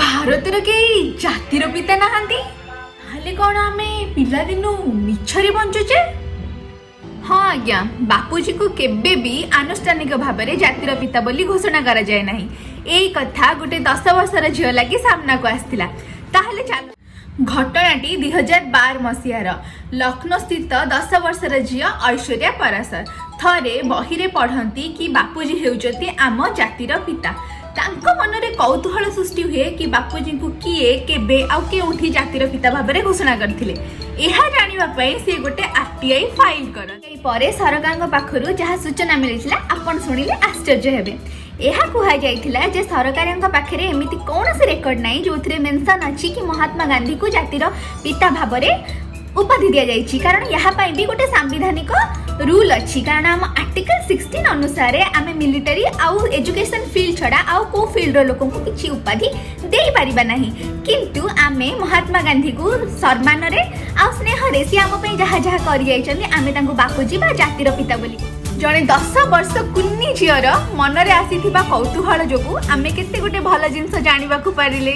ଭାରତର କେହି ଜାତିର ପିତା ନାହାନ୍ତି? ତାହେଲେ କ'ଣ ଆମେ ପିଲାଦିନୁ ମିଛରେ ବଞ୍ଚୁଛେ? ହଁ ଆଜ୍ଞା, ବାପୁଜୀକୁ କେବେ ବି ଆନୁଷ୍ଠାନିକ ଭାବରେ ଜାତିର ପିତା ବୋଲି ଘୋଷଣା କରାଯାଏ ନାହିଁ। ଏଇ କଥା ଗୋଟେ 10 ବର୍ଷର ଝିଅ ଲାଗି ସାମ୍ନାକୁ ଆସିଥିଲା। ତାହେଲେ ଚାଲ, ଘଟଣାଟି 2012 ମସିହାର। ଲକ୍ଷ୍ନୌ ସ୍ଥିତ 10 ବର୍ଷର ଝିଅ ଐଶ୍ୱର୍ଯ୍ୟା ପରାଶର ଥରେ ବହିରେ ପଢ଼ନ୍ତି କି ବାପୁଜୀ ହେଉଛନ୍ତି ଆମ ଜାତିର ପିତା। ତାଙ୍କ ମନରେ କୌତୂହଳ ସୃଷ୍ଟି ହୁଏ କି ବାପୁଜୀଙ୍କୁ କିଏ, କେବେ ଆଉ କେଉଁଠି ଜାତିର ପିତା ଭାବରେ ଘୋଷଣା କରିଥିଲେ। ଏହା ଜାଣିବା ପାଇଁ ସେ ଗୋଟେ ଆରଟିଆଇ ଫାଇଲ୍ କରନ୍ତି। ପରେ ସରକାରଙ୍କ ପାଖରୁ ଯାହା ସୂଚନା ମିଳିଥିଲା, ଆପଣ ଶୁଣିଲେ ଆଶ୍ଚର୍ଯ୍ୟ ହେବେ। ଏହା କୁହାଯାଇଥିଲା ଯେ ସରକାରଙ୍କ ପାଖରେ ଏମିତି କୌଣସି ରେକର୍ଡ ନାହିଁ, ଯେଉଁଥିରେ ମେନସନ୍ ଅଛି କି ମହାତ୍ମା ଗାନ୍ଧୀକୁ ଜାତିର ପିତା ଭାବରେ ଉପାଧି ଦିଆଯାଇଛି। କାରଣ ଏହା ପାଇଁ ବି ଗୋଟେ ସାମ୍ବିଧାନିକ ରୁଲ୍ ଅଛି। କାରଣ ଆମ ଆର୍ଟିକଲ 16 ଅନୁସାରେ ଆମେ ମିଲିଟାରୀ ଆଉ ଏଜୁକେସନ୍ ଫିଲ୍ଡ ଛଡ଼ା ଆଉ କେଉଁ ଫିଲ୍ଡର ଲୋକଙ୍କୁ କିଛି ଉପାଧି ଦେଇପାରିବା ନାହିଁ। କିନ୍ତୁ ଆମେ ମହାତ୍ମା ଗାନ୍ଧୀକୁ ସମ୍ମାନରେ ଆଉ ସ୍ନେହରେ, ସିଏ ଆମ ପାଇଁ ଯାହା ଯାହା କରିଯାଇଛନ୍ତି, ଆମେ ତାଙ୍କୁ ବାପୁଜୀ ବା ଜାତିର ପିତା ବୋଲି। ଜଣେ 10 ବର୍ଷ କୁନି ଝିଅର ମନରେ ଆସିଥିବା କୌତୂହଳ ଯୋଗୁଁ ଆମେ କେତେ ଗୋଟେ ଭଲ ଜିନିଷ ଜାଣିବାକୁ ପାରିଲେ।